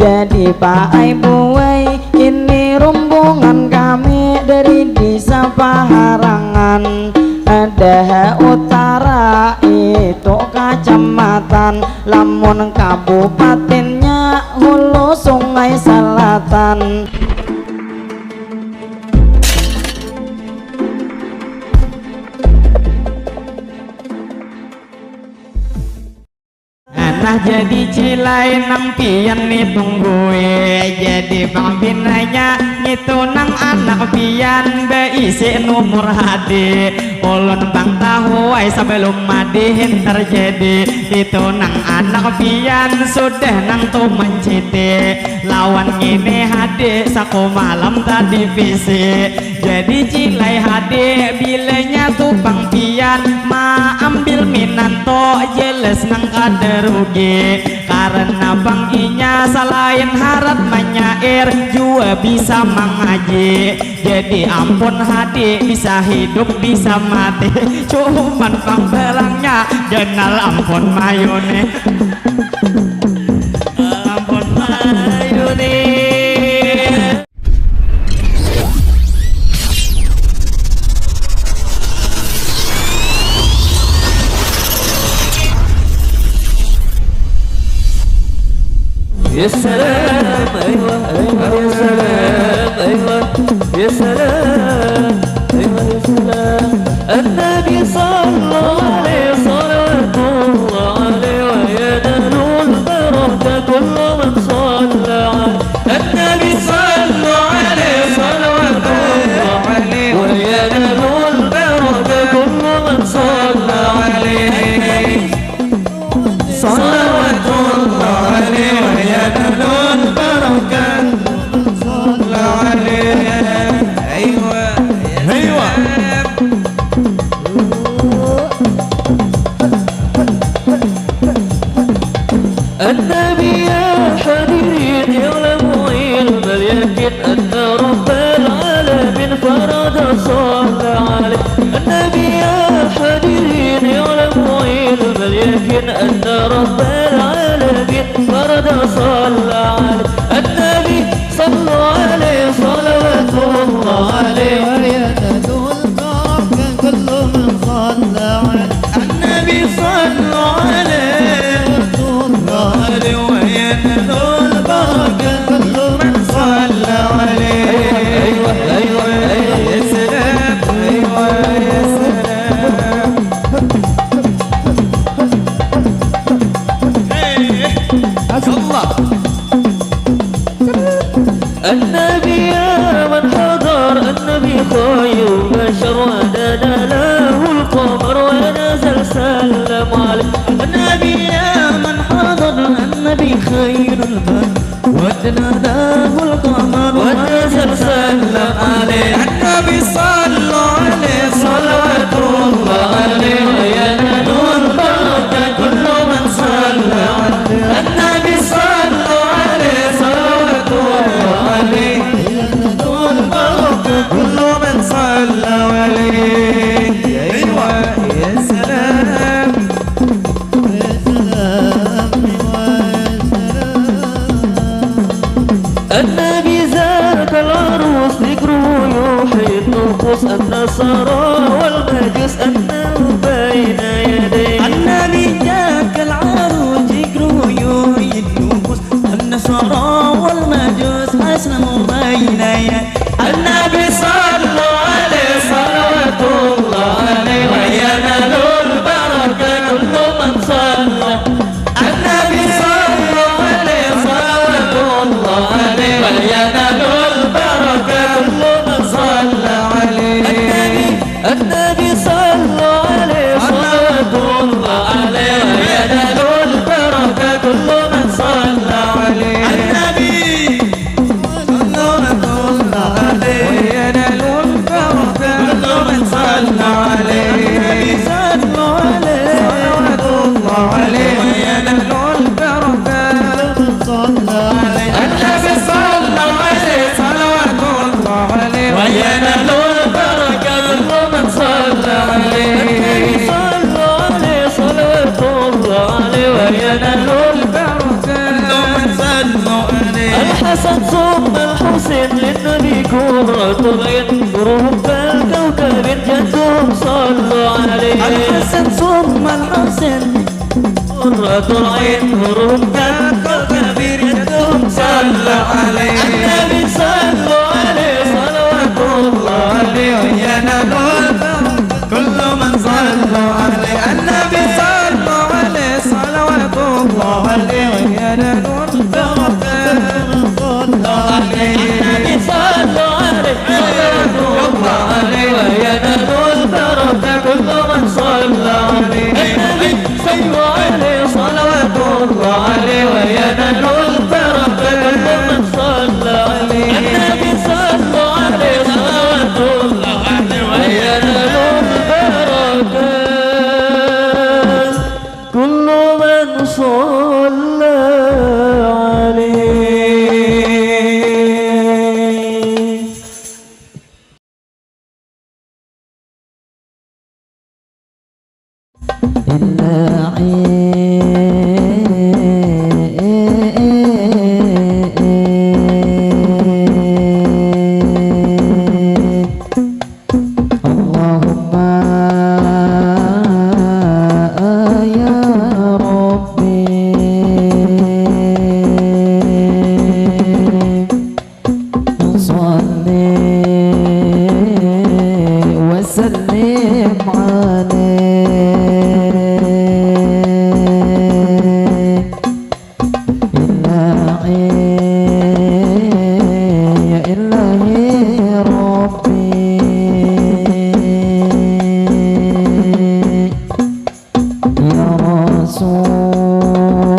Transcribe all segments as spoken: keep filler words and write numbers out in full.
Jadi paai buai, ini rumbungan kami dari disa Paharangan, daha utara itu kacamatan, lamun kabupatinnya Hulu Sungai Selatan. Nah, jadi cilai nang pian ni tunggui, jadi pang pinanya ngitu nang anak pian baisi numur hadi. Ulun pang tahu ai sabalum madihin tarjadi, itu nang anak pian sudah nang tu manciti lawan ngini hadi saku malam tadi pisi. Jadi cilai hadi bilanya tu pang pian maambil minanto jelas nang kada rugi. Karena pang inya salain harat manyair jua bisa mangaji. Jadi ampun hadi bisa hidup bisa mati. Cuman pang belangnya ganal ampun mayuni. Ampun mayuni. يا سلام، أيوة، أيوة، يا سلام، أيوة، يا سلام، أيوة، يا سلام. النبي صلوا عليه صلوات الله عليه وينال البركة كل من صلى عليه. النبي صلوا عليه صلوات الله عليه وينال البركة كل من صلى عليه. صلوات الله عليه وينال البركة. صلى عليه. أيوة. أيوة. النبي يا حاضرين اعلموا علم اليقين أن رب العالمين فرض صلى عليه. النبي يا حاضرين اعلموا علم اليقين أن رب العالمين فرض صلى عليه. النبي صلوا عليه صلوات الله عليه. وينال البركة كل من صلى عليه. النبي صلوا عليه صلوات الله عليه وينال البركة كل من صلى عليه. أيوة، أيوة، أيوة. يا سلام، أيوة، يا سلام. الله. النبي يا من حضر، النبي خير البشر ودنا له القمر ونزل سلم عليه. النبي يا من حضر، النبي خير البشر ودنا له القمر ونزل سلم عليه. النبي صلوا عليه صلوات الله عليه وينال البركة كل من صلى عليه. النبي صلوا عليه صلوات الله عليه. ينال البركة كل من صلى عليه. أيوة، يا سلام. النبي ذاك العروس ذكره يحيي النفوس النصارى والمجوس أنه بين يديه. النبي ذاك العروس ذكره يحيي النفوس النصارى والمجوس أسلموا بين يديه. النبي صلوا عليه صلوات الله عليه وينال البركة كل من صلى. النبي صلوا عليه صلوات الله عليه وينال البركة كل من صلى عليه. النبي، النبي صلوا عليه صلوات الله عليه وينال البركة كل من صلى عليه. النبي صلوا الحسن ثم الحسين للنبي قرة العين، ضرب الكوكب الجدوم صلوا عليه. الحسن ثم الحسين قرة العين، ضرب الكوكب الجدوم صلوا عليه. النبي صلوا عليه صلوات الله عليه وينال البركة كل من صلوا عليه. النبي صلوا عليه صلوات الله عليه وينال البركة. النبي صلوا عليه صلوات الله عليه وينال البركة كل من صلى عليه. النبي صلوا عليه صلوات الله عليه وينال البركة كل من صلى عليه. النبي صلوا عليه صلوات الله عليه وينال البركة كل من صلى عليه. إلا عين. اللهم يا ربي صل وسلم عليه. إلهي يا إلهي ربي يا رسول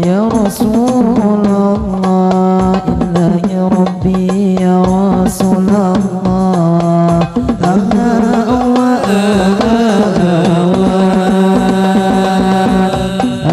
يا رسول الله إلهي ربي يا رسول الله.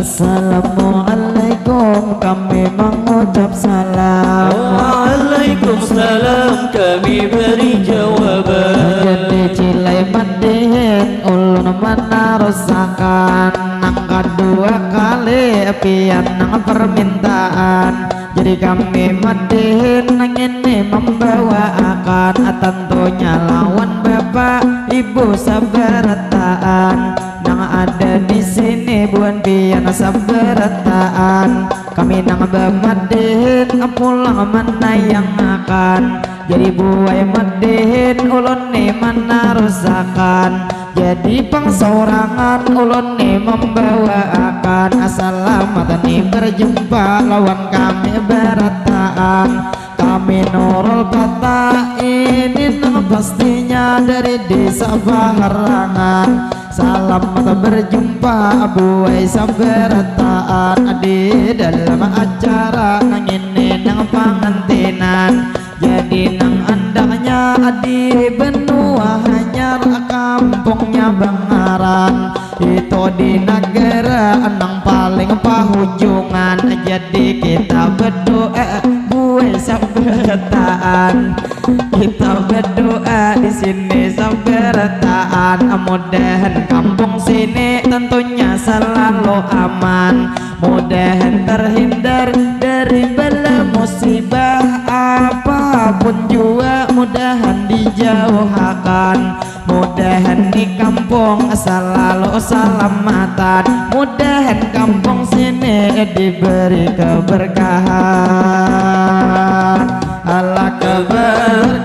Assalamualaikum, kami mengucap salam. Waalaikumsalam, kami beri jawaban. Jadi cilai madihin, ulun menarusakan. Nang kedua kali, pian nang permintaan. Jadi kami madihin ngini membawaakan, tentunya lawan bapak ibu sabarataan. Nang ada di sini buhan pian sabarataan. Kami nang bamadihin pulang manayangakan. Jadi buai madihin ulun ni manarusakan. Jadi pang saurangan ulun ni membawaakan. Salamat ni berjumpa lawan kami barataan. Kami Nurul Fatah ini nang pastinya dari desa Baharangan. Salamat berjumpa buai sabarataan di dalam acara nang ini nang pangantinan. Jadi nang andaknya di benua hanyar kampungnya Bangaran, itu di negara nang paling pahujungan. Jadi kita berdoa buai sabarataan. Kita berdoa di sini sabarataan. Mudahan kampung sini tentunya selalu aman. Mudahan terhindar dari bala musibah apapun jua, mudahan dijauhakan. Mudahan di kampung selalu salamatan. Mudahan kampung sini diberi keberkahan. Allah keberkahan.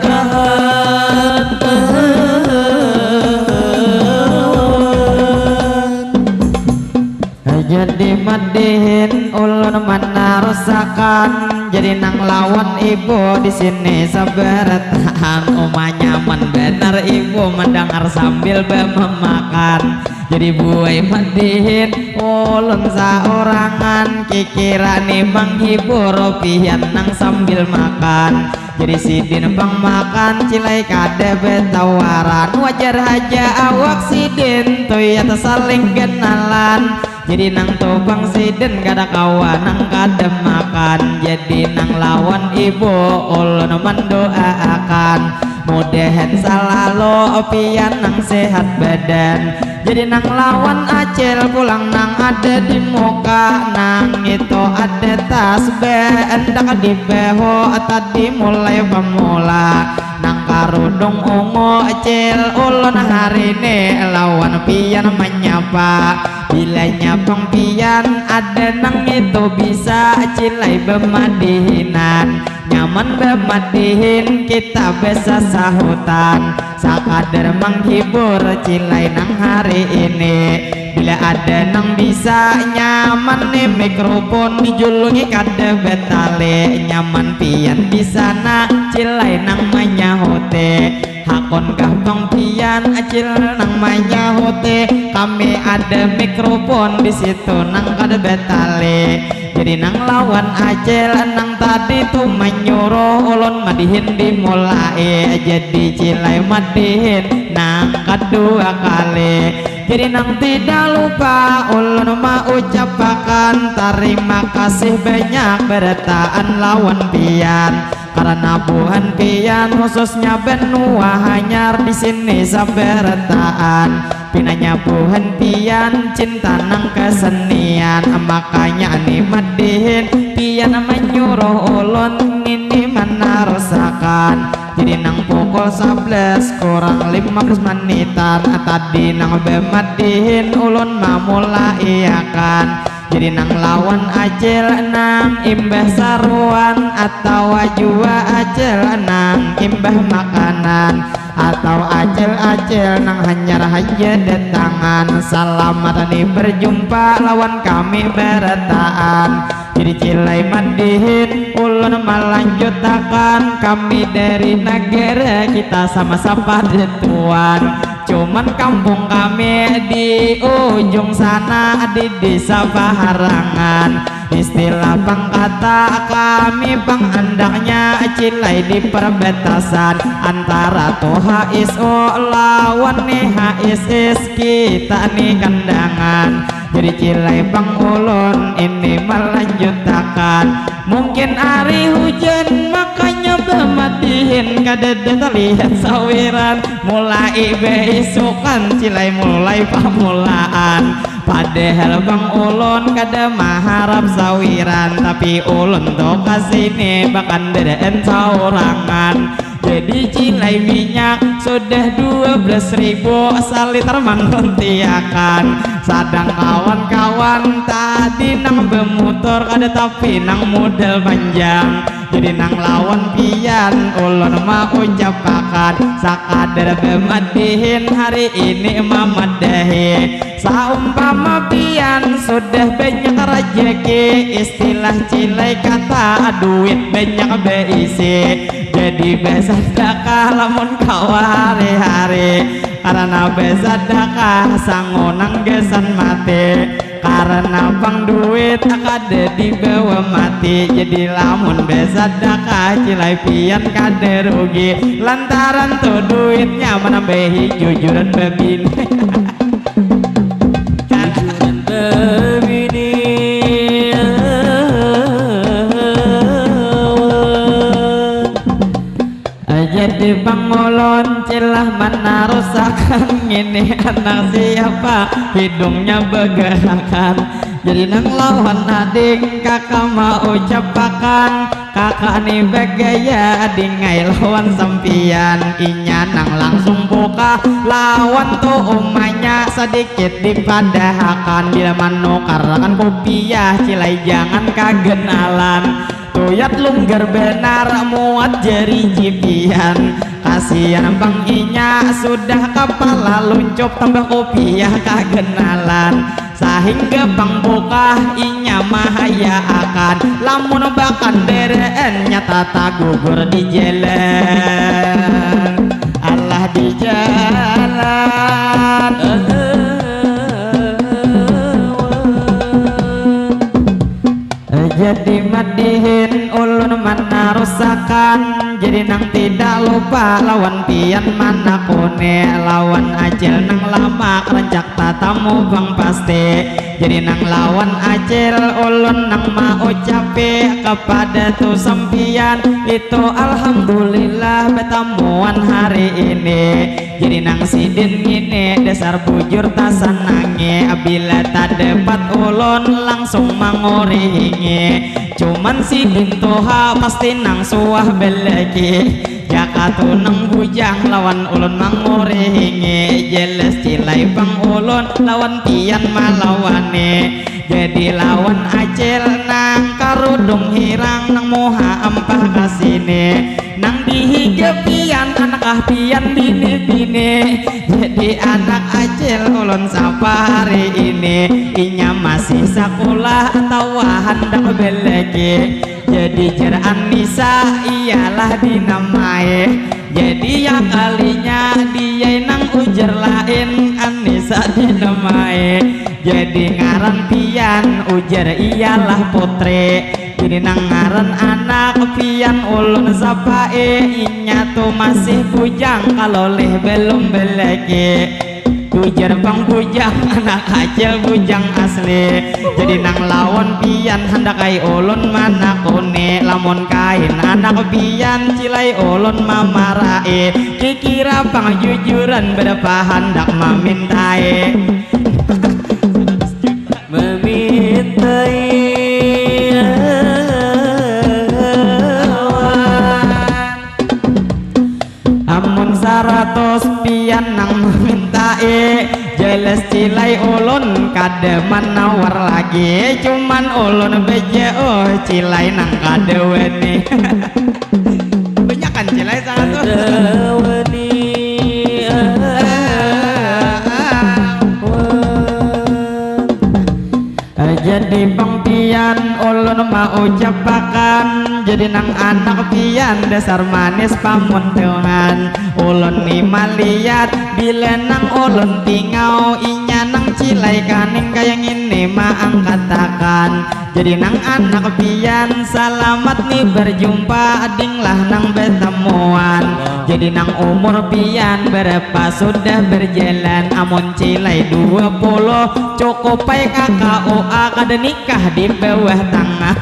Jadi madihin ulun manarusakan. Jadi nang lawan ibu di sini sabarataan. Uma nyaman banar ibu mendengar sambil bamamakan. Jadi buai madihin ulun saurangan. Kikira ni manghibur pian nang sambil makan. Jadi sidin pang makan cilai kada betawaran. Wajar haja awak sidin tu ya saling kenalan. Jadi nang tu pang sidin kada kawa nang kada makan. Jadi nang lawan ibu ulun mendoaakan, mudahan selalu pian nang sehat badan. Jadi nang lawan acil pulang nang ada di muka, nang itu ada tasbih hendak di bahu tadi mulai pemula. Nang karudung ungu acil ulun hari ini lawan pian menyapa. Bilanya pang pian ada nang itu bisa cilai bemadihinan, nyaman bemadihin kita besasahutan, sakadar menghibur cilai nang hari ini. Bila ada nang bisa nyaman nih mikrofon dijulungi kada betali, nyaman pian di sana cilai nang manyahuti. Hakon kah pang pian acil nang manyahuti, kami ada mikrofon di situ nang kada betali. Jadi nang lawan acil nang tadi tu menyuruh ulun madihin dimulai, jadi cilai madihin nang kedua kali. Jadi nang tidak lupa ulun mau ucapakan terima kasih banyak berataan lawan pian. Karena buhan pian khususnya benua hanyar di sini sabarataan. Pinanya buhan pian cinta nang kesenian, makanya ni madihin pian menyuruh ulun ini menarusakan. Jadi nang pukul sebelas kurang lima belas menitan tadi nang bemadihin ulun mamulaiakan. Jadi nang lawan acil nang imbah saruan atawa jua acil nang imbah makanan atau acil-acil nang hanyar haja datangan. Selamat ni berjumpa lawan kami berataan. Jadi cilai madihin ulun melanjutakan, kami dari negara kita sama sapa tuan. Cuman kampung kami di ujung sana di desa Paharangan. Istilah pangkata kami pang andaknya cilai di perbatasan antara tu H S O lawan ni H S S kita ni kandangan. Jadi cilai pang ulun ini melanjutakan. Mungkin hari hujan makanya bematihin kadada terlihat sawiran. Mulai beisukan cilai mulai pamulaan. Padahal bang ulun kada maharap sawiran, tapi ulun tu kasini bakandaraan saurangan. Jadi cilai minyak sudah dua belas ribu saliter manguntiakan. Sadang kawan-kawan tadi nang bemutur kada tapi nang modal panjang. Jadi nang lawan pian ulun mau ucapakan sakadar bemadihin hari ini mamadahi. Saumpama pian sudah banyak rajaki, istilah cilai kata duit banyak beisi. Jadi besadakah lamun kawa hari-hari, karena besadakah sangu nang gasan mati. Karena pang duit kada dibawa mati, jadi lamun besadakah cilai pian kada rugi, lantaran tu duitnya menambahi jujuran babini. Jujuran babini. Jadi pang ulun cilah menarusakan, ini anak siapa hidungnya begerakan. Jadi nang lawan ading kakak mau ucapakan, kakak ni bagaya ading ai lawan sampian. Inya nang langsung buka lawan tu umanya sadikit dipadahakan, bila manukarakan kupiah cilai jangan kagenalan. Tuyat lunggar banar muat jari jipian. Kasian pang inya sudah kapala luncup tambah kupiah kagenalan. Sahingga pang bukah inya mahayaakan lamun bakandaraan nyata tagugur di jalan. Alah di jalan. Jadi madihin ulun manarusakan, jadi nang tidak lupa lawan pian manakuni lawan acil nang lamak rancak tatamu pang pasti. Jadi nang lawan Acil ulun nang maucapi kepada tu sampiyan itu alhamdulillah betamuan hari ini. Jadi nang sidin ngini dasar bujur tasanangi bila tadepat ulun langsung mangurihingi. Cuman sidin tuha pasti nang suah beleki. Jaka tu nang bujang lawan ulun mangurihingi jelas cilai pang ulun lawan pian malawani. Jadi lawan Acil nang karudung hirang nang muha ampah kasini nang dihiga pian anak ah pian bini-bini. Jadi anak Acil ulun sapa hari ini inya masih sakulah atawa handak beleki. Jadi jar Anisa iyalah dinamai. Jadi ya kalinya diai nang ujar lain Anisa dinamai. Jadi ngaran pian ujar iyalah Putri. Jadi nang ngaran anak pian ulun sapai inya tu masih bujang kalolih belum beleki. Ujar pang bujang anak Acil bujang asli. Jadi nang lawan pian handak ai ulun manakuni lamun kain anak pian cilai ulun mamarai. Kikira pang jujuran berapa handak mamintai. Memintai. Amun saratus pian nang mamintai, jelas cilai ulun kada manawar lagi. Cuman ulun beja oh cilai nang kada wani. Banyakan cilai saratus. Kada wani. Jadi pang pian ulun maucapakan. Jadi nang anak pian dasar manis pamuntungan. Ulun ni maliat bila nang ulun tingau inya nang cilai kaning kaya ngini maangkatakan. Jadi nang anak pian salamat ni berjumpa dinglah nang betamuan. Jadi nang umur pian berapa sudah berjalan amun cilai dua puluh. Cukup ai K K U A kada nikah di bawah tangan.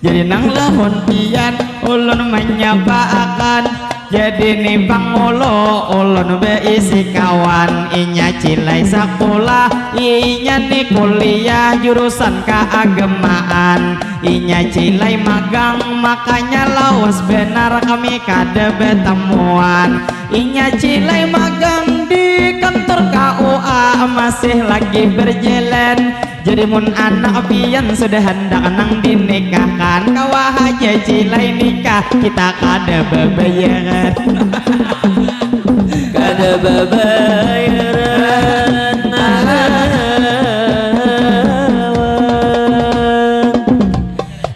Jadi nang lamun pian ulun manyapaakan. Jadi ni pangulu ulun beisi kawan. Inya cilai sakulah, inya ni kuliah jurusan keagamaan. Inya cilai magang makanya lawas benar kami kada betamuan. Inya cilai magang di kantor K U A masih lagi berjalan. Jadi mun anak pian sudah handak nang dinikahkan, kawa haja cilai nikah, kita kada babayaran. Kada babayaran.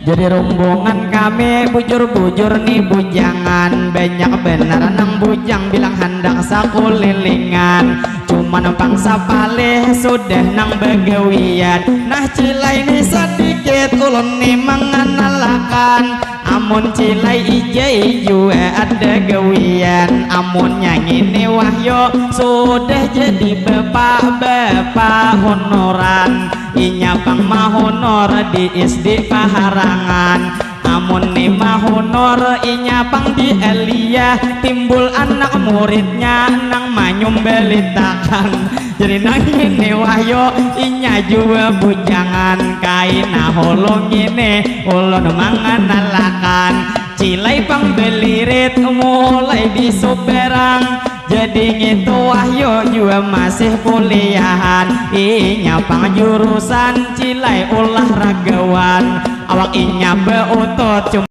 Jadi rombongan kami bujur-bujur ni bujangan, banyak benar nang bujang bilang handak sakulilingan. Cuman pang sapalih sudah nang bagawian. Nah cilai ni sadikit ulun ni manganalakan. Amun cilai ijai jua ada gawian. Amunnya ngini wahyo sudah jadi bapak-bapak honoran. Inya pang mahonor di S D paharangan. Amun ni mahonor inya pang di Elia timbul anak muridnya nang manyumbalitakan. Jadi nang ini wahyo inya jua bujangan kaina holong ini ulun manganalakan. Cilai pang belirit mulai di Suberang. Jadi ngitu wahyo jua masih kuliahan. Inya pang jurusan cilai ulahragawan. Awak inya beutut cuma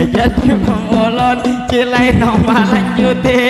jadi pangulun cilai nang malanjuti.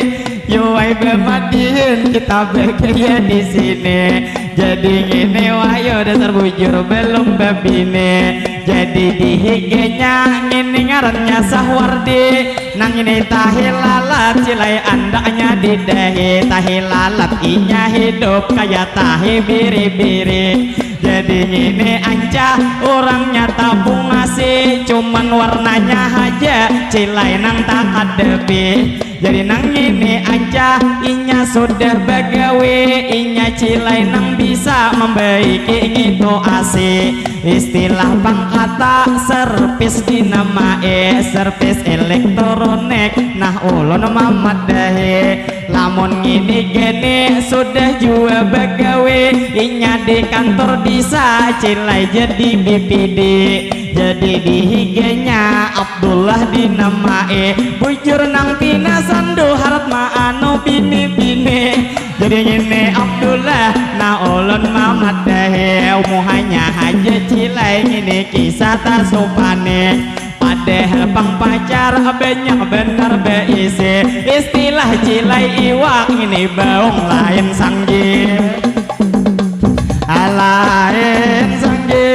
Yuwai bemadihin kita begaya di sini. Jadi ngini wahyo dasar bujur belum bebini. Jadi dihiganya ngini ngarannya Sahwardi. Nang ini tahi lalat cilai andaknya didahi. Tahi lalat inya hidup kaya tahi biri-biri. Jadi ngini ancah, urangnya tabung ngasih, cuman warnanya haja cilai nang takadapi. Jadi nang ngini ancah, inya sudah bagawi, inya cilai nang bisa mambaiki ngitu asi. Istilah pang kata servis dinamai, servis elektronik, nah ulun mamadahi. Lamun ngini geni sudah jua bagawi, inya di kantor disa, cilai jadi B P D. Jadi di higanya Abdullah dinamai, bujur nang pina sandu harat maanu bini-bini. Jadi ngini Abdullah, nah ulun mamadahi, muhanya haja cilai ngini kisah tasupani. Padahal pang pacar banyak banar baisi. Istilah cilai iwak ini baung lain sanggi. Lain sanggi.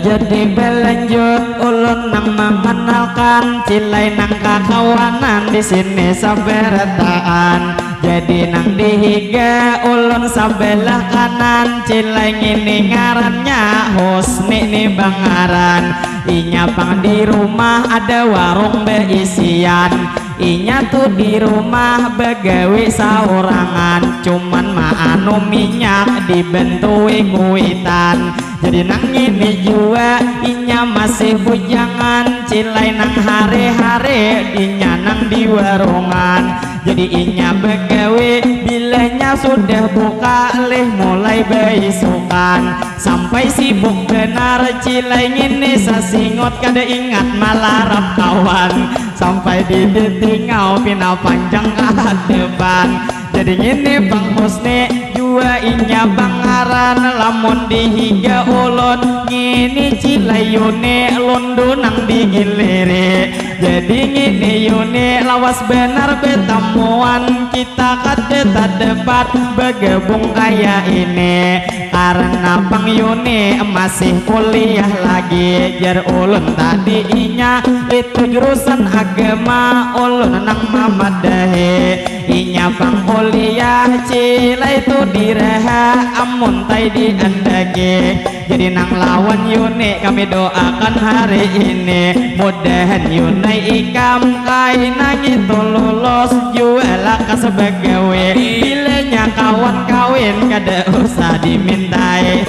Jadi balanjut ulun nang mengenalkan cilai nang kakawanan di sini sabarataan. Jadi nang dihiga ulun sabelah kanan, cilai ngini ngarannya Husni ni bangaran. Inya pang di rumah ada warung beisian. Inya tu di rumah bagawi saurangan, cuman maanu minyak dibentui kuitan. Jadi nang ngini jua inya masih bujangan, cilai nang hari-hari inya nang di warungan. Jadi inya bagawi, bilanya sudah buka lih mulai baisukan. Sampai sibuk benar cilai ngini, sasingut kada ingat malarap kawan. Sampai di ditingau pina panjang ka depan. Jadi ngini Bang Husni jua inya bangaran, lamun dihiga ulun ngini cilai Yuni lundu nang digiliri. Jadi ngini Yuni lawas benar betamuan, kita kada tadepat bagabung kaya ini. Karena Bang Yuni masih kuliah lagi, jar ulun tadi inya itu jurusan agama, ulun nang mamadahi. Inya pang kuliah cilai tu diraha, amun tai diandaki. Jadi nang lawan Yuni kami doakan hari ini, mudahan Yunai ikam kaina ngitu lulus jua lakas bagawi. Bilanya kawan kawin kada usah dimintai.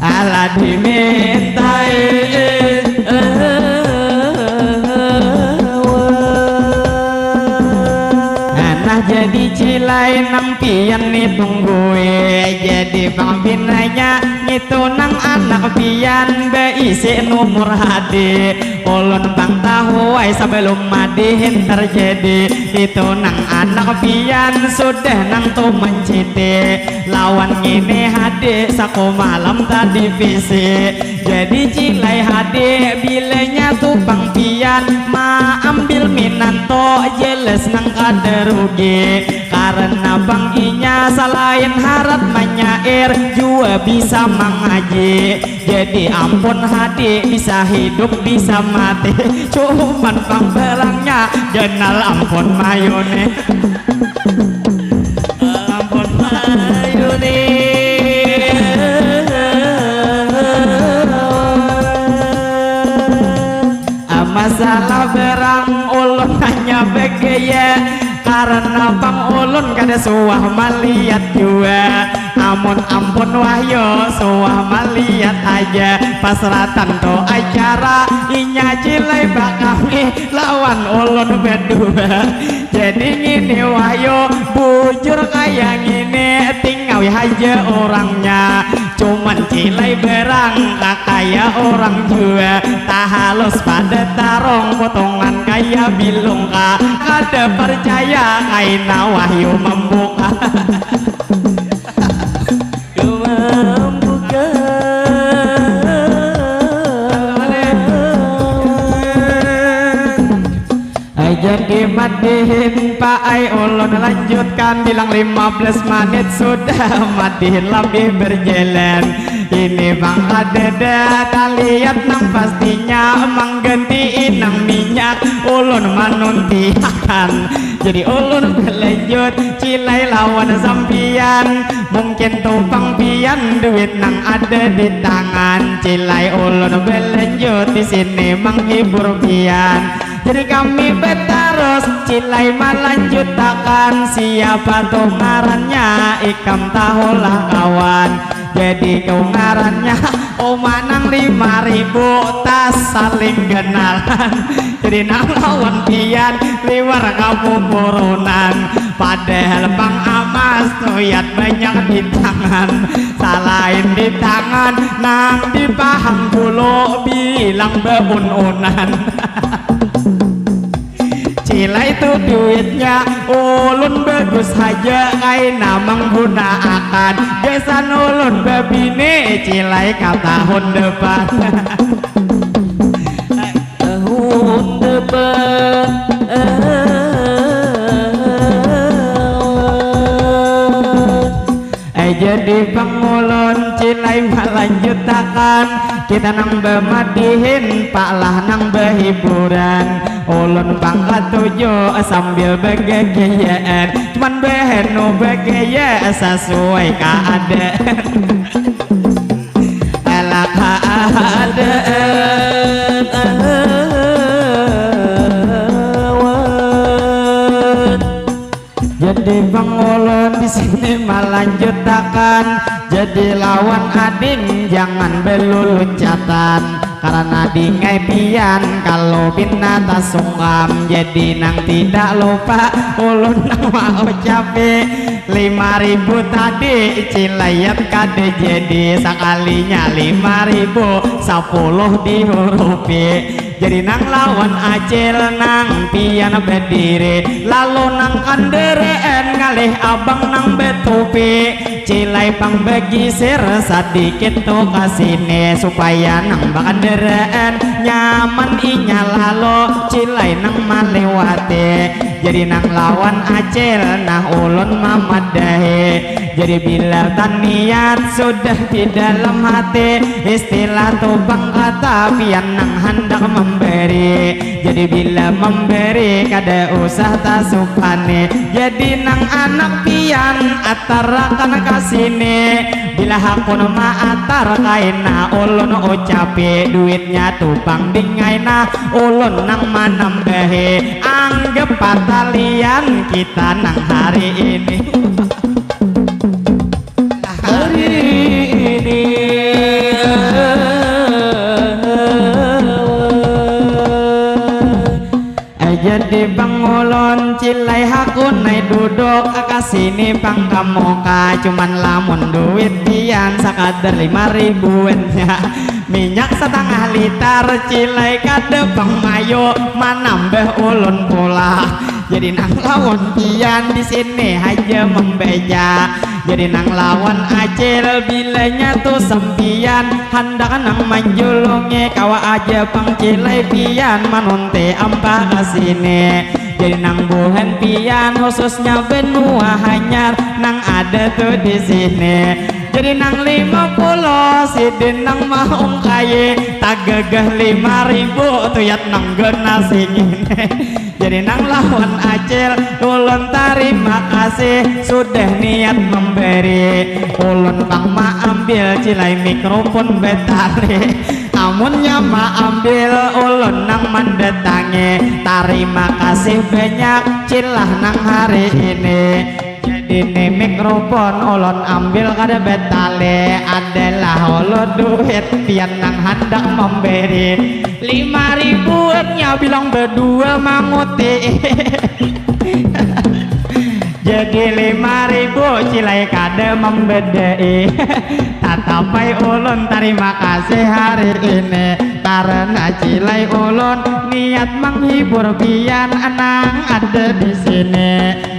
Alah dimintai. Nah, jadi cilai nang pian ni tunggui. Jadi pang pinanya ngitu nang anak pian baisi nomor hadi. Ulun pang tahu ai sabalum madihin terjadi. Itu nang anak pian sudah nang tu menciti. Lawan ngini hadi saku malam tadi visi. Jadi cilai hadi bilanya tu pang pian maambil minanto jelas nang kada rugi. Karena pang inya salain harat manyair jua bisa mangaji. Jadi ampun hadi bisa hidup bisa mati. Cuman pang barangnya ganal ampun mayuni. Ampun mayuni. Masalah barang ulun hanya begaya. Karena pang ulun kada suah malihat jua. Amun ampun wahyo suah malihat aja. Pas ratan tu acara inya cilai bakami lawan ulun berdua. Jadi ngini wahyo bujur kaya ngini, tingawi haja orangnya. Cuman cilai barang kakaya orang jua. Tahalus pada tarong potongan kaya bilung ka. Kada percaya kaina wahyo membuka. Cuma bukan. Ajan dimadihin paai ulun lanjutkan bilang lima belas menit sudah madihin lebih berjalan. Ini bang kadada taliat nang pastinya mengganti inang minyak. Ulun manuntiakan, jadi ulun berlanjut, cilai lawan sampian. Mungkin tupang pian duit nang ada di tangan, cilai ulun berlanjut di sini menghibur pian. Jadi kami betarus, cilai melanjutakan, siapa tuh ngarannya, ikam tahulah kawan. Jadi kau ngarannya Uma nang lima ribu, tas saling kenalan. Jadi nang lawan pian liwar kamu purunan. Padahal pang amas tuyat banyak di tangan. Salain di tangan nang di pahang dulu bilang beununan. Cilai tu duitnya ulun bagus haja kaina menggunaakan. Gasan ulun babini cilai ka tahun depan. Tahun depan. Eh, jadi pang ulun cilai malanjutakan, kita nang bamadihin, pak lah nang bahiburan. Ulun pang katuju sambil bagagayaan, cuman bahanu bagaya sasuai kaadaan. Alah kaadaan. Jadi pang ulun di sini malanjutakan, jadi lawan ading jangan beluluncatan, karena dingai pian kalau pina tasungkam. Jadi nang tidak lupa ulun nang maucapi lima ribu tadi cilayat kada jadi, sakalinya lima ribu sapuluh dihurupi. Jadi nang lawan acil nang pian badiri, lalu nang kandaraan ngalih abang nang batupi. Cilai pang bagisir sadikit tu ka sini supaya nang bakandaraan nyaman inya lalu cilai nang maliwati. Jadi nang lawan acil nah ulun mamadahi. Jadi bila taniat sudah di dalam hati, istilah tu pang kata pian nang handak memberi. Jadi bila memberi kada usah tasupani. Jadi nang anak pian atarakan ka sini. Bila hakun maatar kaina ulun ucapi duitnya tu pang dingaina ulun nang manambahi. Anggap patalian kita nang hari ini. Hari ini. Eh, jadi pang ulun cilai hakunai duduk ka sini pang ka muka, cuman lamun duit pian sakadar lima ribuannya. Minyak satangah litar cilai kada pang mayu manambah ulun pulang. Jadi nang lawan pian di sini haja membeja. Jadi nang lawan acil bilanya tu sampian handak nang manjulungi kawa aja pang cilai pian manunti ampa ka sini. Jadi nang buhan pian khususnya benua hanyar nang ada tu di sini. Jadi nang lima puluh sidin nang maungkai tagagah lima ribu tuyat nang gena singin. Jadi nang lawan acil ulun tarima kasih sudah niat memberi. Ulun pang maambil cilai mikrofon betali. Amunnya maambil ulun nang mandatangi. Tarima kasih banyak cilah nang hari ini. Jadi ni mikrofon ulun ambil kada betali adalah ulun duit pian nang handak memberi lima ribuannya bilang berdua manguti. Jadi lima ribu cilai kada membedai. Tatapai ulun tarima kasih hari ini karena cilai ulun niat menghibur pian nang ada di sini.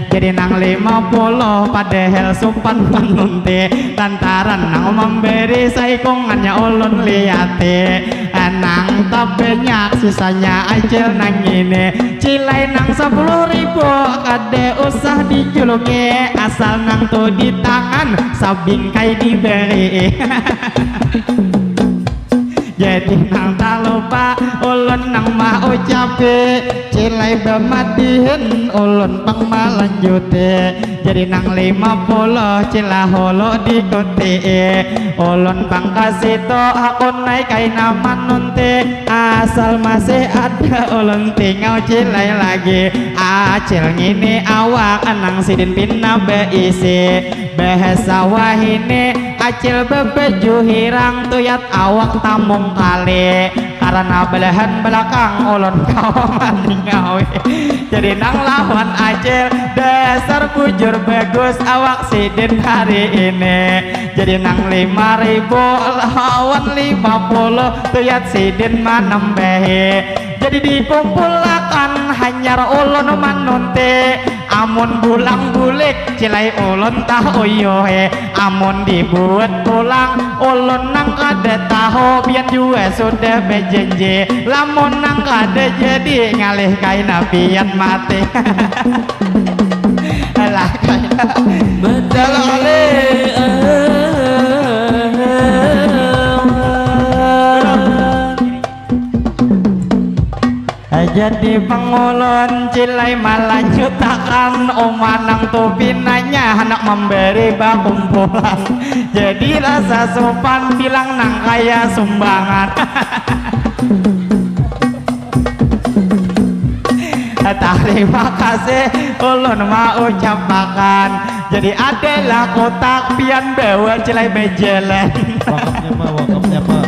Jadi nang lima puluh padahal supan manunti lantaran nang memberi saikungannya ulun liati. Nang tabanyak sisanya acil nang ini. Cilai nang sepuluh ribu kada usah dijulungi asal nang tu di tangan sabingkai diberi. Jadi nang talupa ulun nang maucapi, cilai bamadihin ulun pang malanjuti. Jadi nang lima puluh cila hulu dikutii, ulun pang kasitu hakunai kaina manunti. Asal masih ada ulun tingau cilai lagi. Acil ngini awak nang sidin pina baisi. Bahasa wahini acil babaju hirang tuyat awak tamung kali. Karena belahan belakang ulun kawa maningawi. Jadi nang lawan acil dasar bujur bagus awak sidin hari ini. Jadi nang lima ribu lawan lima puluh tuyat sidin manambahi. Jadi dikumpulakan hanyar ulun manunti. Amun bulang bulik cilai ulun tah uyuhi. Amun dibuat pulang ulun nang kada tahu. Pian jua sudah bajanji lamun nang kada jadi ngalih kaina pian mati. Alah kaina. Betul. Jadi pangulun cilai malanjutakan uma nang tu pinanya handak memberi bakumpulan. Jadi rasa sopan bilang nang kaya sumbangan. Tarima kasih ulun maucapakan. Jadi adalah kotak pian bawa cilai bejelan. Wakapnya mah, wakapnya mah.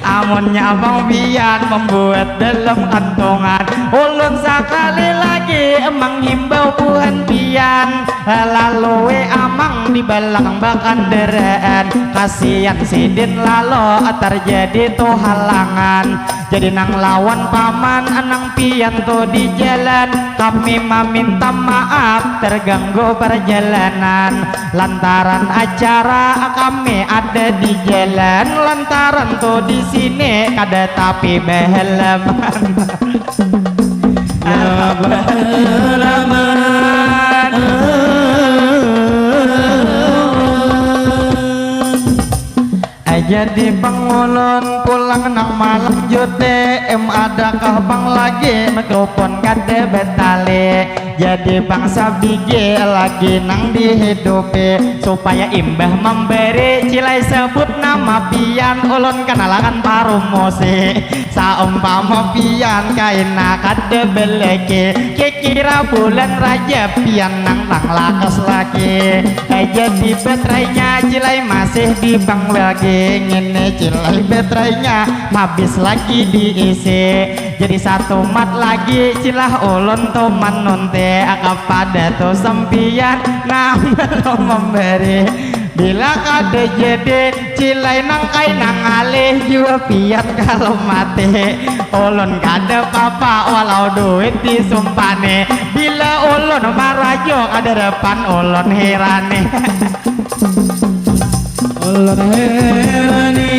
Amun nyabang pian membuat dalam kantongan, ulun sakali lagi menghimbau buhan pian, lalu we amang di belakang bakandaraan, kasian sidin lalo terjadi tuh halangan. Jadi nang lawan paman nang pian tu di jalan, kami meminta maaf terganggu perjalanan. Lantaran acara kami ada di jalan, lantaran tu di sini kada tapi behalaman. Ya, berhalaman. Jadi pangulun pulang nang malam jute em adakah bang lagi mikrofon kada betali. Jadi bangsa bigi lagi nang dihidupi supaya imbah memberi cilai sebut nama pian ulun kenalakan parumusi. Saumpama pian kaina kada beleki kikira bulan rajab pian nang nang lakas lagi. Jadi baterainya cilai masih di bank lagi ngini cilai baterainya habis lagi diisi. Jadi satu mat lagi cilah ulun tu manunti kepada tu sempian nang belum memberi. Bila kada jadi cilai nang kaina ngalih jua pian kalau mati. Ulun kada papa walau duit disumpani. Bila ulun marajo kada depan ulun hirani. Ulun hirani.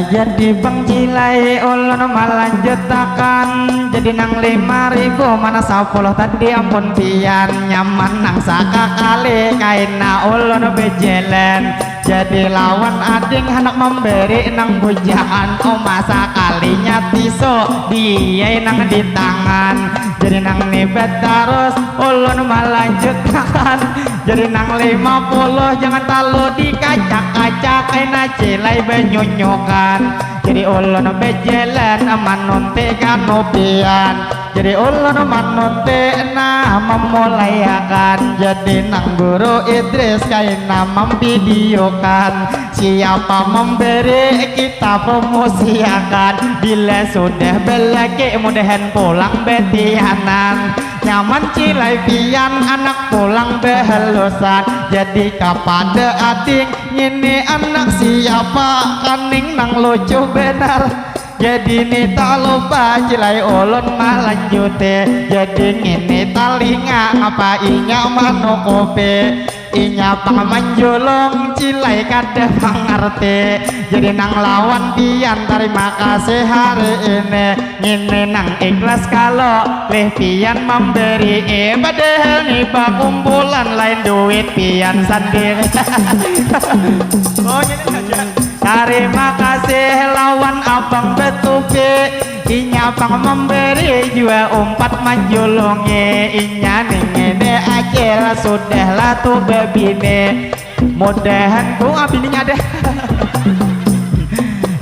Jadi bang cilai ulun malanjutakan. Jadi nang lima ribu mana sapuluh tadi ampun pian nyaman nang sakakali kaina ulun bejalan. Jadi lawan ading handak memberi nang bujaan uma sakalinya tisu diai nang di tangan. Jadi nang nibat tarus ulun malanjutakan. Jadi nang lima puluh jangan talu dikacak-kacak kaina cilai banyunyukan. Jadi ulun bejalan manunti kanupian. Jadi ulun manunti nah memulaiakan. Jadi nang guru Idris kaina memvideokan. Siapa memberi kita promosiakan. Bila sudah belaki mudahan pulang betianan. Nyaman cilai pian anak pulang behalusan. Jadi kapada ading ngini anak siapa kaning nang lucu benar. Jadi ni talupa cilai ulun malanjuti. Jadi ngini talinga ngapa inya manukupi. Inya pang manjulung cilai kada mangarti. Jadi nang lawan pian tarima kasih hari ini. Ngini nang ikhlas kalo lih pian mamberi. Padahal ni bakumpulan lain duit pian sandiri. Oh, ngini saja. Tarima kasih lawan abang betupi. Inya pang memberi jua umpat manjulungi. Inya ning ini acil sudah lah tu bebini. Mudahan ku abininya deh.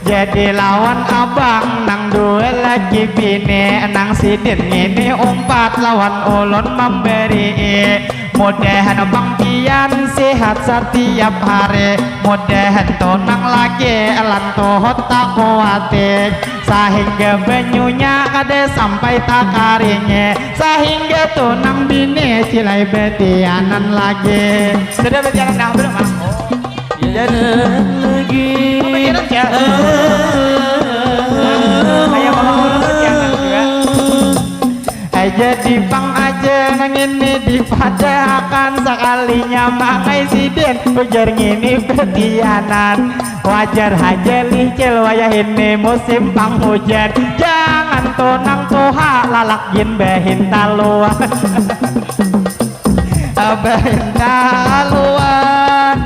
Jadi lawan abang nang dua lagi bini nang sidin ngini umpat lawan ulun memberi. Mudahan bang pian sehat setiap hari. Mudahan tunang lagi lan tuhut takuati sahingga banyunya kada sampai takaringi sahingga tunang bini cilai betianan lagi. Sudah betianan dah belum mas? Jadi lagi. Betianan ya. Kayak bapak urus betianan juga. Jadi pang aja nang ini dipadahakan sakalinya mangai sidin ujar ngini betianan. Wajar haja lih cil wayah ini musim panghujan. Jangan tunang tuha lalak gin bahintaluan. Bahintaluan.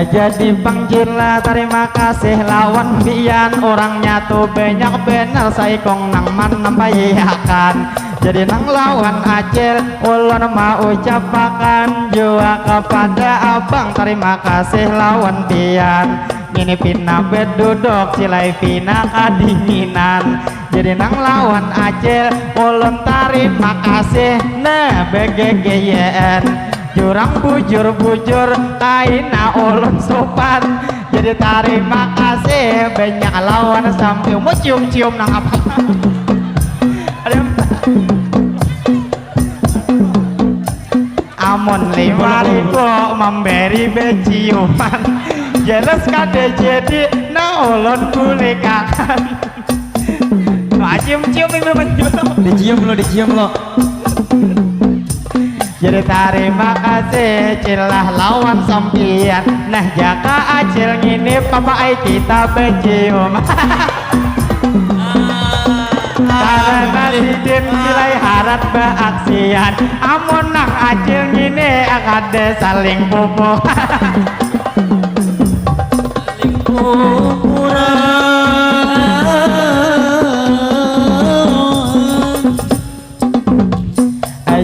Jadi pang cila tarima kasih lawan pian urangnya tu banyak banar saikung nang manampaiakan. Jadi nang lawan acil ulun maucapakan jua kapada abang tarima kasih lawan pian. Ngini pina beduduk cilai pina kadinginan. Jadi nang lawan acil ulun tarima kasih nah begegeyaan. Jurang bujur-bujur kaina ulun supan. Jadi tarima kasih banyak lawan sambil mau cium-cium nang apa. Ada amun lima ribu memberi beciuman jelas kada jadi nah ulun bulikakan. Wah, cium-cium ibu menjual. Dicium lo, dicium lo. Jadi tarima kasih cilah lawan sampian. Nah jaka acil ngini pamaai kita becium. Karena sidin silai harat baaksian. Amun nang acil ngini kada saling pupuh. Saling pupuran.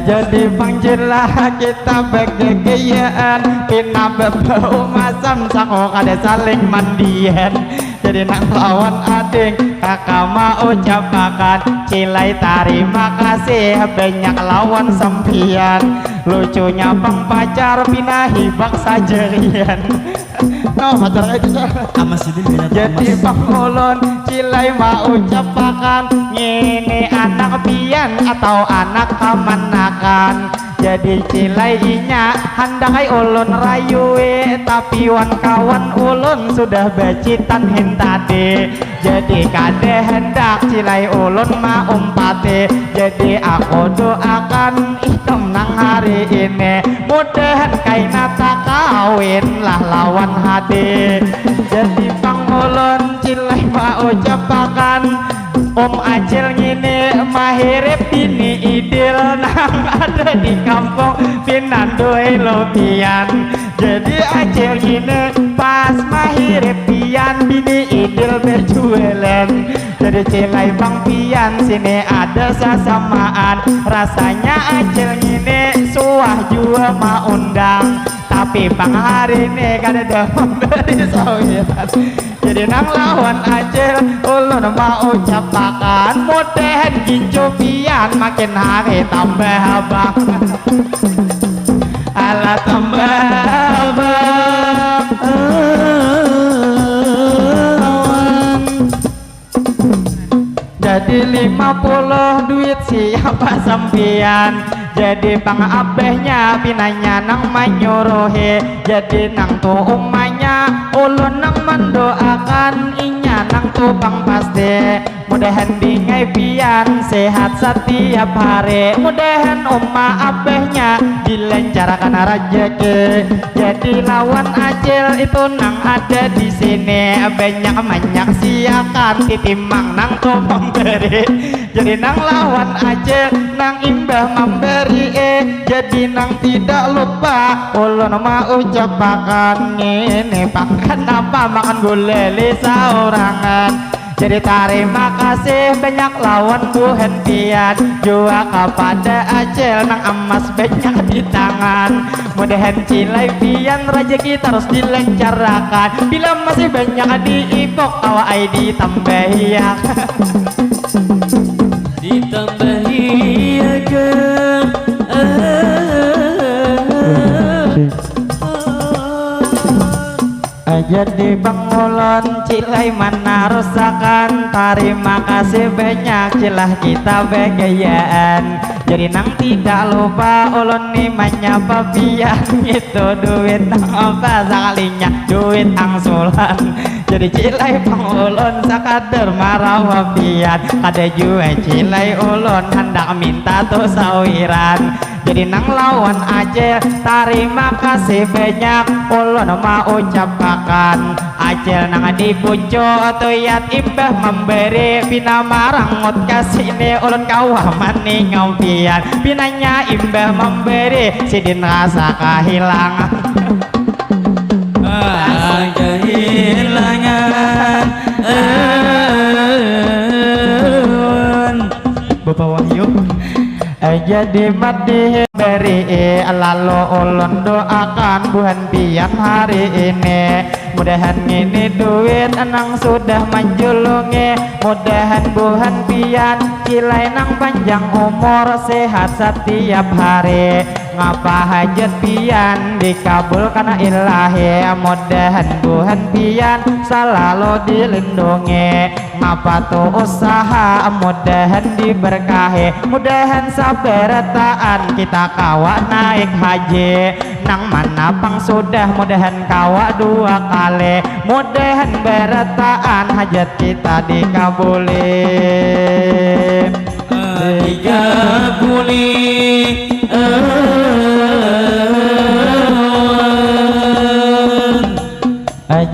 Jadi pang cilah kita begegeyaan. Pina bebau masam sako kada saling mandian. Jadi nang lawan ading kaka maucapakan cilai tarima kasih banyak lawan sampian. Lucunya pang pacar pina hibak sajarian. No pacar itu sah. Amas ini bina jadi pang ulun cilai maucapakan ngini anak pian atau anak kamanakan. Jadi cilai inya handakai ulun rayui tapi wan kawan ulun sudah bacitan hintadi. Jadi kada handak cilai ulun maumpati. Jadi aku doakan ikam nang hari ini mudahan kaina takawin lah lawan hadi. Jadi pang ulun cilai maucapakan. Om Acil ngini mahirip bini idil nang ada di kampung pinandui lubian. Jadi Acil ngini pas mahirip pian bini idil berjualan. Jadi cilai bang pian sini ada sasamaan. Rasanya Acil ngini suah jua maundang. Tapi pang hari ini kada ada memberi sawiran. Jadi nang lawan Acil ulun maucapakan mudahan gincu pian makin hari tambah abang. Alah tambah abang. Jadi lima puluh duit siapa sampian. Jadi pang abahnya pinanya nang manyuruhi. Jadi nang tu umanya ulun nang mandoakan inya Anang tu pang pasti, mudahan dingai pian sehat satiap hari, mudahan uma abahnya dilancarkan rajaki. Jadi lawan acil itu nang ada di sini, banyak manyaksiakan titimang nang tu memberi. Jadi nang lawan acil nang imbah memberi, eh, jadi nang tidak lupa ulun maucapakan ini, pakan apa makan gulali saurangan. Jadi tarima kasih banyak lawan buhan pian, jua kapada acil nang amas banyak di tangan. Mudahan cilai pian rajaki tarus dilancarakan, bila masih banyak diipuk kawa ai ditambahiakan. Ditambahiakan. Jadi bang ulun cilai manarusakan, tarima kasih banyak cilah kita bagayaan. Jadi nang tidak lupa ulun ni manyapa pian ngitu duit nang apa sakalinya duit angsulan. Jadi cilai pang ulun sakadar marawa pian, kada jua cilai ulun handak minta tu sawiran. Jadi nang lawan acil tarima kasih banyak ulun maucapakan. Acil nang di pucuk tuyat imbah memberi pina marangut ka sini ulun kawa maningau pian. Pinanya imbah memberi sidin rasa kahilangan. Ah, kahilangan. Bapak Wahyu. Eh, jadi madihin beri, lalu ulun doakan buhan pian hari ini. Mudahan ngini duit nang sudah manjulungi, mudahan buhan pian cilai nang panjang umur, sehat satiap hari, ngapa hajat pian dikabulkan ilahi, mudahan buhan pian salalu dilindungi. Ngapa tu usaha mudahan diberkahi, mudahan sabarataan kita kawa naik haji. Nang mana pang sudah mudahan kawa dua kali, mudahan barataan hajat kita dikabuli. Dikabuli.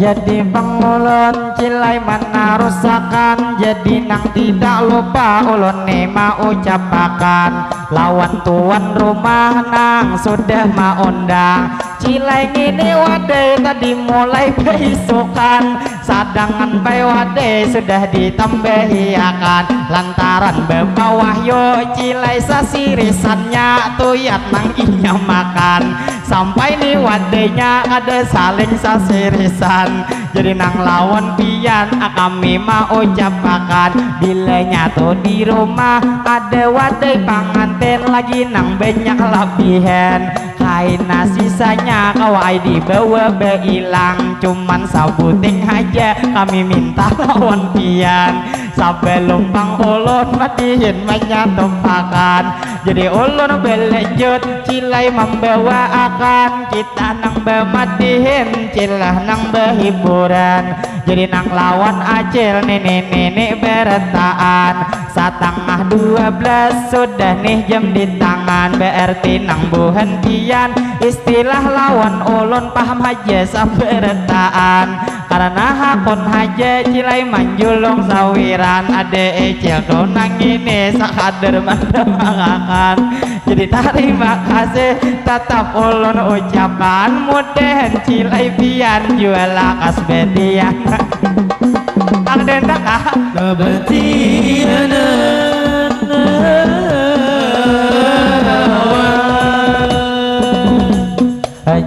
Jadi pang ulun cilai manarusakan, jadi nang tidak lupa ulun ni maucapakan lawan tuan rumah nang sudah maundang. Cilai ngini wadai tadi mulai baisukan, sadangan pai wadai sudah ditambahiakan lantaran bapa wahyu cilai sasirisannya tuyat nang inya makan. Sampai ni wadainya kada saling sasirisan. Jadi nang lawan pian kami maucapakan, bilanya tu di rumah ada wadai pangantin lagi nang banyak labihan. Kaina sisanya kawa ai dibawa bailang, cuman sabuting haja kami minta lawan pian. Sabalum pang ulun madihin manyatupakan, jadi ulun balanjut cilai mambawaakan kita nang bamadihin cilah nang bahiburan. Jadi nang lawan acil nini-nini barataan, satangah dua belas sudah nih jam di tangan, berarti nang buhan pian istilah lawan ulun paham haja sabarataan. Karena hakun haja cilai manjulung sawiran, ada icil tu nang ini sakadar mandamangakan. Jadi tarima kasih tatap ulun ucapan, mudahan cilai pian jua lakas betian. Ang dendak ah. Betianan.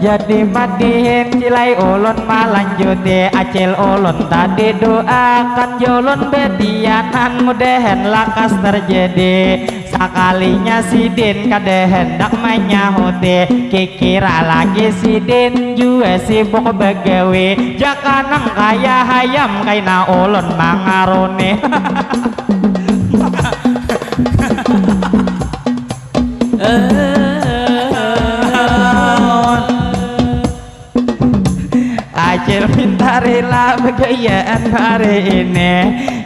Jadi madihin cilai ulun malanjuti, acil ulun tadi doakan julun betianan, mudahan lakas terjadi. Sakalinya sidin kada hendak manyahuti, kikira lagi sidin jua sibuk bagawi, jaka nang kaya hayam kaina ulun mangaruni. Acil minta rila Bagayaan hari ini,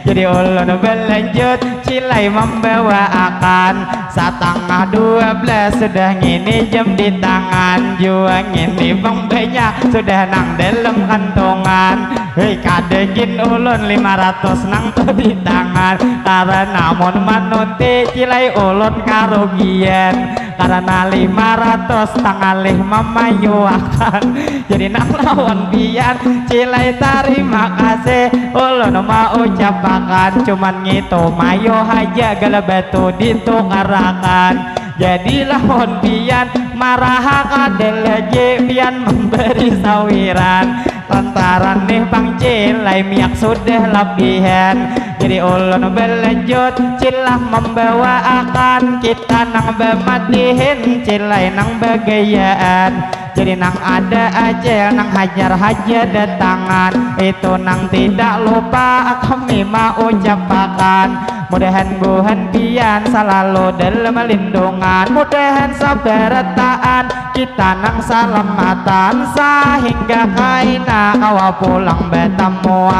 jadi ulun berlanjut, cilai membawaakan. Satangah dua belas sudah ngini jam di tangan, jua ngini bang banyak sudah nang dalam kantongan. Hei, kada gin ulun lima ratus nang tu di tangan, karena mun manunti cilai ulun karugian, karena lima ratus tangalih mamayuakan. Jadi nang lawan pian, cilai tarima kasih ulun maucapakan, cuman ngitu mayo haja gala batu ditukarakan. Jadi lawan pian maraha kada lagi pian memberi sawiran, lantaran nih pang cilai miak sudah labihan. Jadi ulun berlanjut cilah membawaakan, kita nang bamadihin cilai nang bagayaan. Jadi nang ada acil nang hajar haja datangan, itu nang tidak lupa kami maucapakan. Mudahan buhan pian salalu dalam lindungan, mudahan sabarataan kita nang salamatan, sahingga kaina kawa pulang batamuan.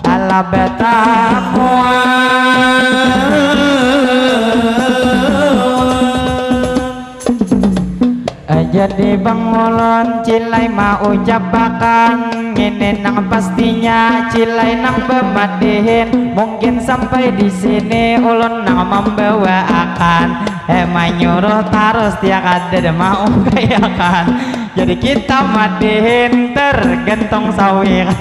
Ala batamuan. Eh, jadi bang ulun cilai maucapakan, ini nang pastinya cilai nang bamadihin. Mungkin sampai di sini ulun nang membawaakan, eh, manyuruh tarus tiak ada mau kayakan. Jadi kita madihin tergantung sawiran.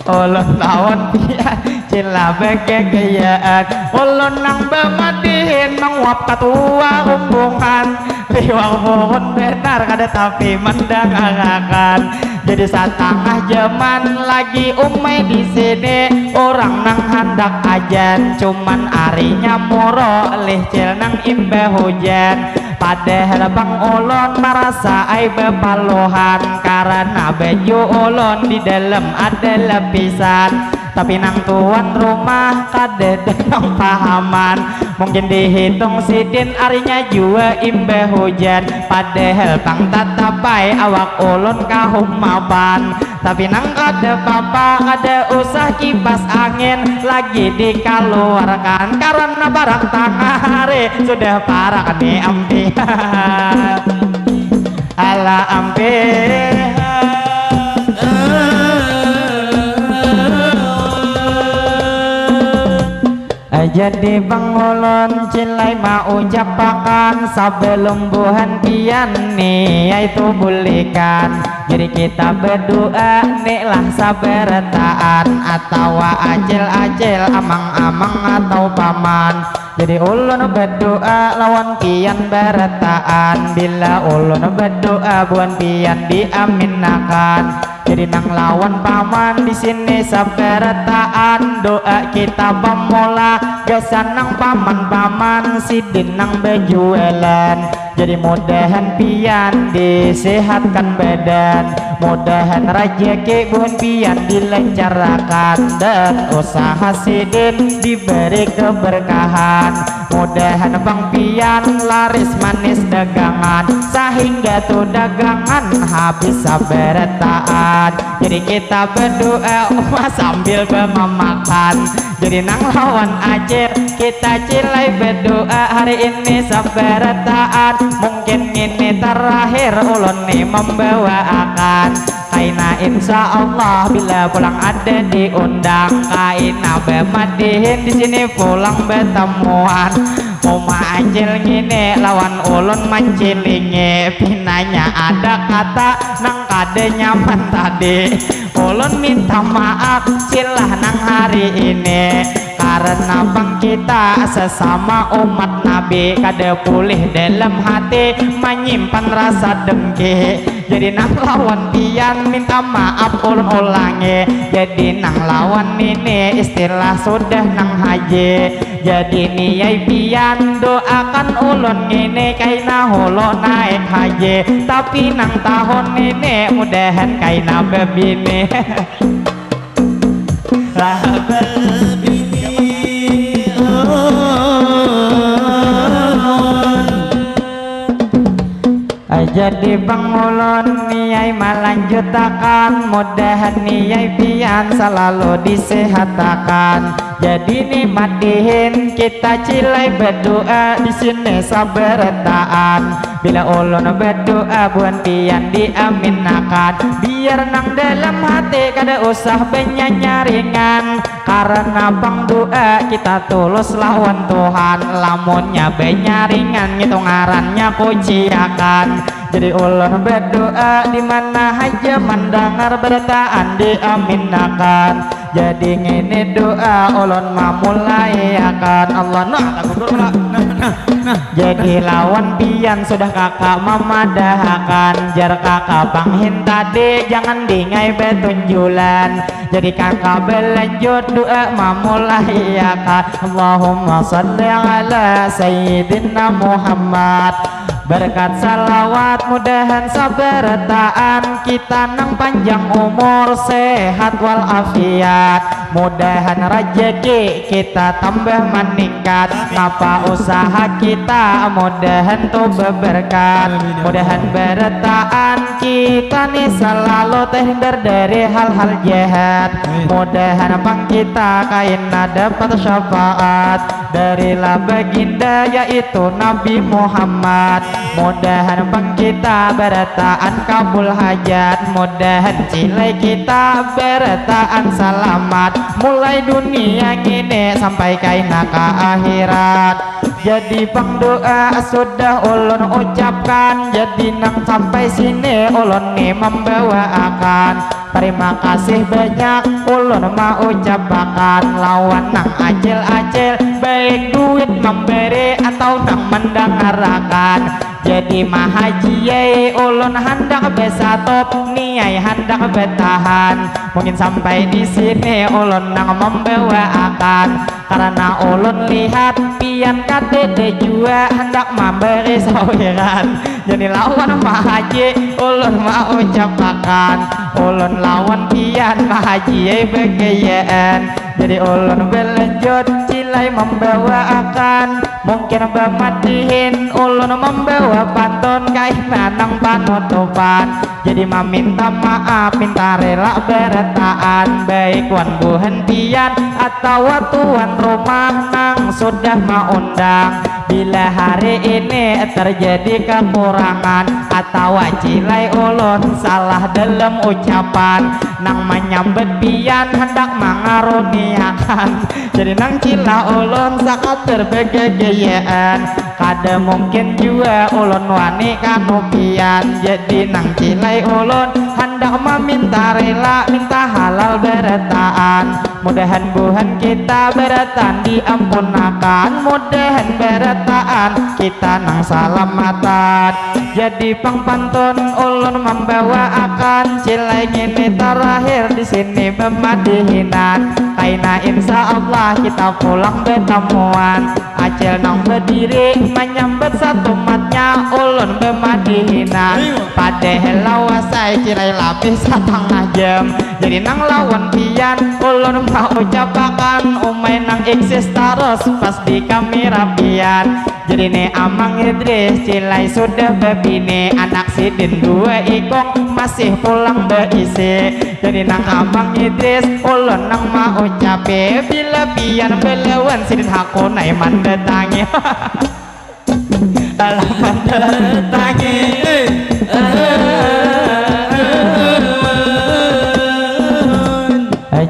Ulun lawan pian cila bagagayaan, ulun nang bamadihin manguap katua rumbungan. Liwar purun benar kada tapi mandangarakan. Jadi satangah jaman lagi umai di sini, urang nang handak ajan, cuman arinya muruk lihcil nang imbah hujan. Padahal pang ulun marasa ai bapaluhan, karana baju ulun di dalam ada lapisan. Tapi nang tuan rumah kadada nang pahaman. Mungkin dihitung sidin arinya jua imbah hujan, padahal pang tatapai awak ulun kahumapan. Tapi nang kada papa, kada usah kipas angin lagi dikaluarkan, karana parak tangah hari sudah parak ni ampih. Ala ampih. Jadi bang ulun cilai maucapakan, sabalum buhan pian ni yaitu bulikan. Jadi kita badua ni lah sabarataan, atawa acil-acil, amang-amang atau paman. Jadi ulun badua lawan pian barataan, bila ulun badua buhan pian diaminakan. Jadi nang lawan paman di sini sabarataan, doa kita bamula gasan nang paman-paman sidin nang bajualan. Jadi mudahan pian disehatkan badan, mudahan rajaki buhan pian dilancarakan, dan usaha sidin diberi keberkahan. Mudahan pang pian laris manis dagangan, sahingga tu dagangan habis sabarataan. Jadi kita berdoa uma sambil bemamakan. Jadi nang lawan acil kita cilai berdoa hari ini sabarataan. Mungkin ini terakhir ulun ni membawaakan. Kaina insya Allah bila pulang ada diundang, kaina bamadihin di sini pulang batamuan. Uma acil ngini lawan ulun mancilingi, pinanya ada kata nang kada nyaman tadi. Ulun minta maaf cilah nang hari ini, karena pang kita sesama umat Nabi kada pulih dalam hati manyimpan rasa dengki. Jadi nang lawan pian minta maaf ulun ulangi. Jadi nang lawan nini istilah sudah nang haji. Jadi niai pian doakan ulun ngini kaina hulu naik haji. Tapi nang tahun nini mudahan kaina bebini. Lah bebini. Ai, Jadi pang ulun niai malanjutakan, mudahan niai pian salalu disihatakan. Jadi ni madihin kita cilai badua di sini sabarataan. Bila ulun badua buhan pian diaminakan, biar nang dalam hati kada usah banyanyaringan. Karena pang doa kita tulus lawan Tuhan. Lamunnya banyaringan ngitu ngarannya kuciakan. Jadi ulun berdoa di mana haja mendengar bertaan diaminakan. Jadi ngini doa ulun mamulaiakan. Allah nah. Nah, nah, nah, nah. Jadi lawan pian sudah kakak mamadahakan, jar kakak panghin tadi jangan dingai betunjulan. Jadi kakak belanjut doa mamulaiakan. Allahumma salli ala sayyidina Muhammad. Berkat salawat mudahan sabarataan kita nang panjang umur, sehat walafiat. Mudahan rajaki kita tambah maningkat. Napa usaha kita mudahan tu beberkat. Mudahan barataan kita ni salalu terhindar dari hal-hal jahat. Mudahan pang kita kaina dapat syafaat dari lah baginda yaitu Nabi Muhammad. Mudahan pang kita barataan kabul hajat. Mudahan cilai kita barataan salamat mulai dunia ngini sampai kaina ka akhirat. Jadi pang doa sudah ulun ucapkan. Jadi nang sampai sini ulun ni mambawaakan. Tarima kasih banyak ulun maucapakan lawan nang acil-acil, baik duit mambari atau nang mandangarakan. Jadi mahaji ai ulun handak besatop, niai handak betahan. Mungkin sampai di sini ulun nang mambawaakan. Karena ulun lihat pian kadada jua handak mambari sawiran. Jadi lawan mahaji ulun maucapakan, ulun lawan pian mahaji ai bagayaan. Jadi ulun belanjut cilai mambawaakan, mungkin bamadihin ulun mambawa pantun kaina nang panutupan. Jadi maminta maaf, minta rela barataan, baik wan buhan pian atawa tuan rumah nang sudah maundang. Bila hari ini terjadi kekurangan atawa cilai ulun salah dalam ucapan, nang manyambat pian handak mangaruniakan. Jadi nang cila ulun sakatur bagagayaan. Kada mungkin jua ulun wani kanu pian. Jadi nang cilai ulun handak maminta rela, minta halal barataan. Mudahan buhan kita barataan diampunakan, mudahan barataan kita nang salamatan. Jadi pang pantun ulun mambawaakan, cilai ngini tarakhir di sini bamadihinan. Kaina insya Allah kita pulang betamuan. Acil nang badiri manyambat satumatnya ulun bamadihinan. Padahal lawas ai cilai labih satangah jam. Jadi nang lawan pian ulun maucapakan, umai nang eksis tarus pas di kamera pian. Jadi ni Amang Idris cilai sudah babini, anak sidin dua ikung masih pulang baisi. Jadi nang Amang Idris ulun nang maucapi, bila pian balawan sidin hakun ai mandatangi. Alah mandatangi.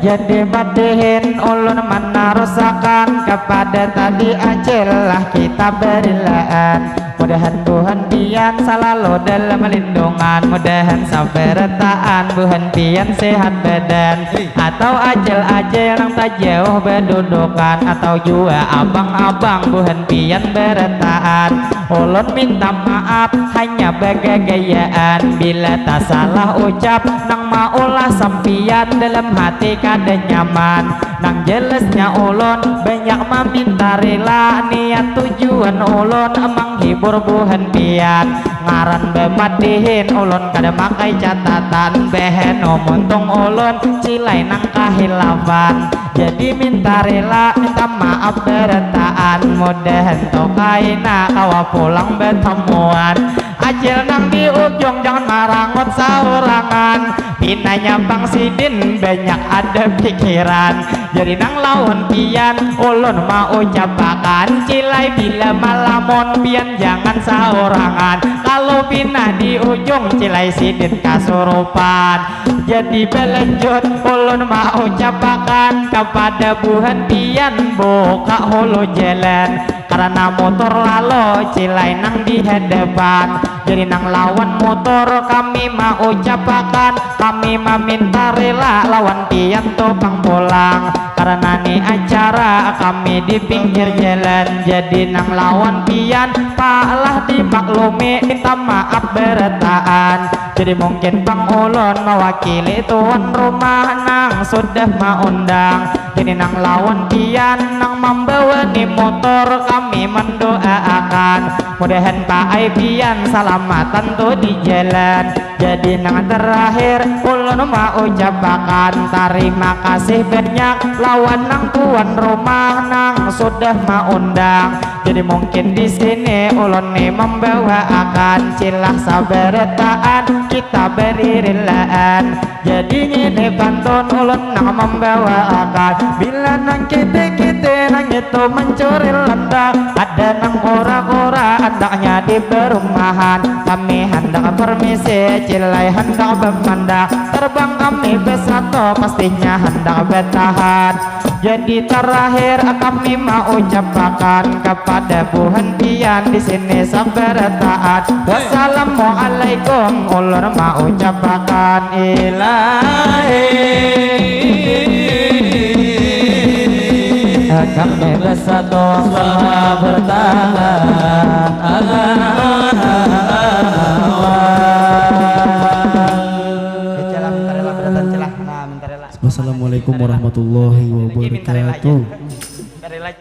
Jadi madihin ulun manarusakan kapada tadi acil lah kita barilaan. Mudahan buhan pian salalu dalam lindungan. Mudahan sabarataan buhan pian sehat badan. Atau acil-acil nang tajauh badudukan. Atau jua abang-abang buhan pian barataan. Ulun minta maaf hanya bagagayaan. Bila tasalah ucap nang maulah sampian dalam hati kada nyaman. Nang jelasnya ulun banyak maminta rela, niat tujuan ulun menghibur buhan pian. Ngaran bamadihin ulun kada makai catatan, beheno muntung ulun cilai nang kahilafan. Jadi minta rela, minta maaf barataan, mudahan tu kaina kawa pulang batamuan. Cil nang di ujung jangan marangut saurangan. Pinanya Bang Sidin banyak ada pikiran. Jadi nang lawan pian ulun mau ucapakan, cilai bila malamun pian jangan saurangan. Kalau pina di ujung cilai Sidin kasurupan. Jadi balanjut ulun mau ucapakan kepada buhan pian buka hulu jalan. Karena motor lalo cilai nang di hadapan. Jadi nang lawan motor kami mau ucapakan, kami maminta rela lawan pian tu pang pulang. Karena ni acara kami di pinggir jalan. Jadi nang lawan pian palah dimaklumi, minta maaf berataan. Jadi mungkin pang ulun mewakili tuan rumah nang sudah maundang. Jadi nang lawan pian nang membawa ni motor kami mendoaakan. Mudahan paai pian salamatan tu di jalan. Jadi nang terakhir ulun mau ucapakan tarima kasih banyak lawan nang tuan rumah nang sudah maundang. Jadi mungkin di sini ulun ni membawaakan cilah sabarataan kita beri rilaan. Jadi ngini pantun ulun nang membawaakan bila nang kiti-kiti nang itu mencuri landak. Ada nang kura-kura andaknya di perumahan. Kami hendak permisi, cilai hendak bemandak. Terbang kami besato, pastinya hendak bertahan. Jadi terakhir kami mau ucapakan kepada buhan pian di sini sabarataan. Wassalamualaikum ulun mau ucapakan ilahi. Kami bersatu selama bertahan. Celah, minta rela, beratan celah. Nah, minta rela. Wassalamualaikum warahmatullahi wabarakatuh.